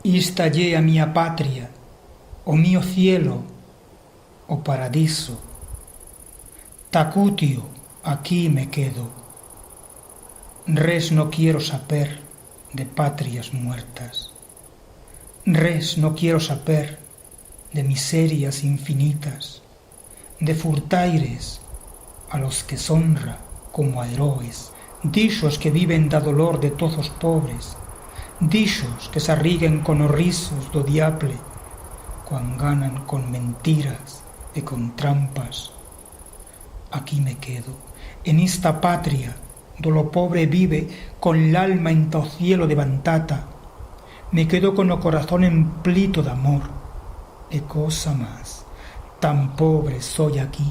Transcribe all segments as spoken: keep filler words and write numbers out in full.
Ista ye a mía patria, o mío cielo, o paradiso. Tacutio, aquí me quedo. Res no quiero saper de patrias muertas. Res no quiero saper de miserias infinitas, de furtaires a los que s'honra como a heroes, d'ixos que viven d'a dolor de toz os pobres, d'ixos que s'arriguen con os risos d'o diable, cuan ganan con mentiras e con trampas. Aquí me quedo, en ista patria, do lo pobre vive con l'alma enta o cielo de bantata. Me quedo con o corazón emplito d'amor. E cosa mas, tan pobre soi aquí,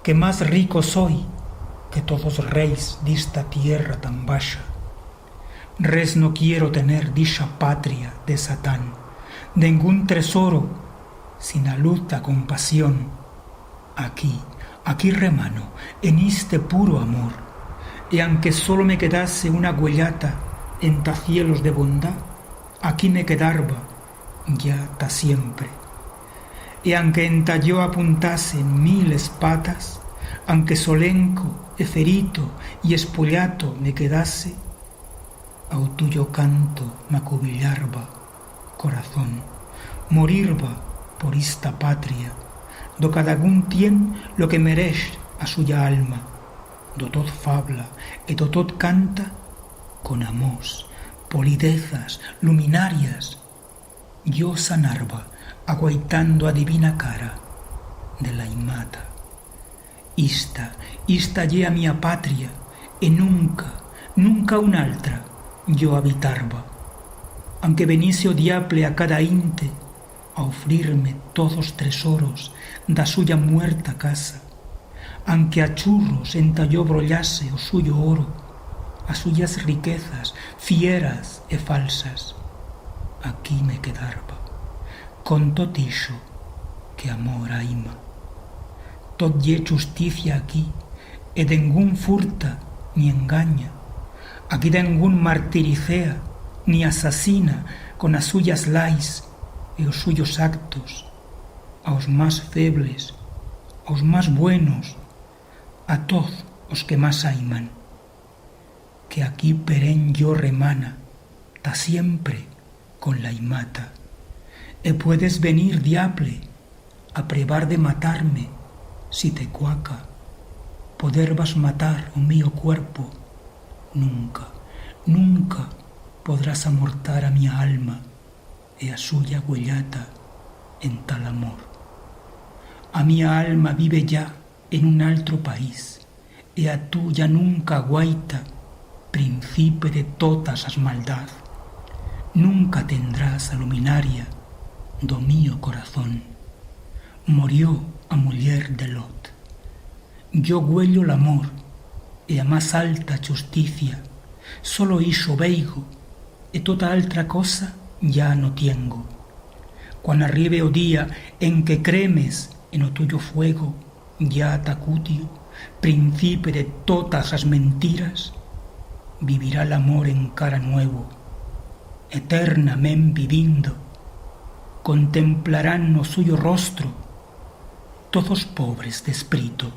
que mas rico soi que toz os reis d'ista tierra tan baxa. Res no quiero tener d'ixa patria de Satán, dengún tresoro sin a luz d'a compasión. Aquí, aquí remano, en iste puro amor, e anque solo me quedase una güellata enta cielos de bondá, aquí me quedarba ya ta siempre. E anque enta yo apuntasen mil espatas, anque solenco e ferito y espullato me quedase, a o tuyo canto m'acubillarba, corazón, morirba por ista patria, do cada un tien lo que mereix a suya alma, do tot fabla e do tot canta, con amors, polidezas, luminarias, yo s'anarba aguaitando a divina cara de l'aimata. Ista, ista ye a mía patria, e nunca, nunca una altra yo habitarba. Anque venise o diable a cada inte a ofrir-me toz os tresoros d'a suya muerta casa, anque a churros enta yo brollase o suyo oro, as suyas riquezas fieras e falsas, aquí me quedarba, con tot ixo que amor aima. Tot ye chusticia aquí, e dengún furta ni enganya. Aquí dengún martiricea ni asasina con as suyas lais e os suyos actos, a os mas febles, a os mas buenos, a toz os que mas aiman. Que aquí perén yo remana, ta siempre, con l'aimata. E puedes venir, diable, a prebar de matar-me, si te cuaca. Poderbas matar o mío cuerpo, nunca, nunca podrás amortar a mía alma e a suya güellata enta l'amor. A mía alma vive ya en un altro país, e a tuya nunca guaita, principe de totas as maldaz. Nunca tendrás a luminaria do mío corazón. Morió a muller de Lot. Yo güello l'amor e a mas alta chusticia, solo ixo veigo, e tota altra cosa ya no tiengo. Cuan arribe o día en que cremes en o tuyo fuego, ya t'acudio, principe de totas as mentiras, vivirá l'amor encara nuevo, eternament vivindo, contemplarán o suyo rostro toz os pobres d'esprito.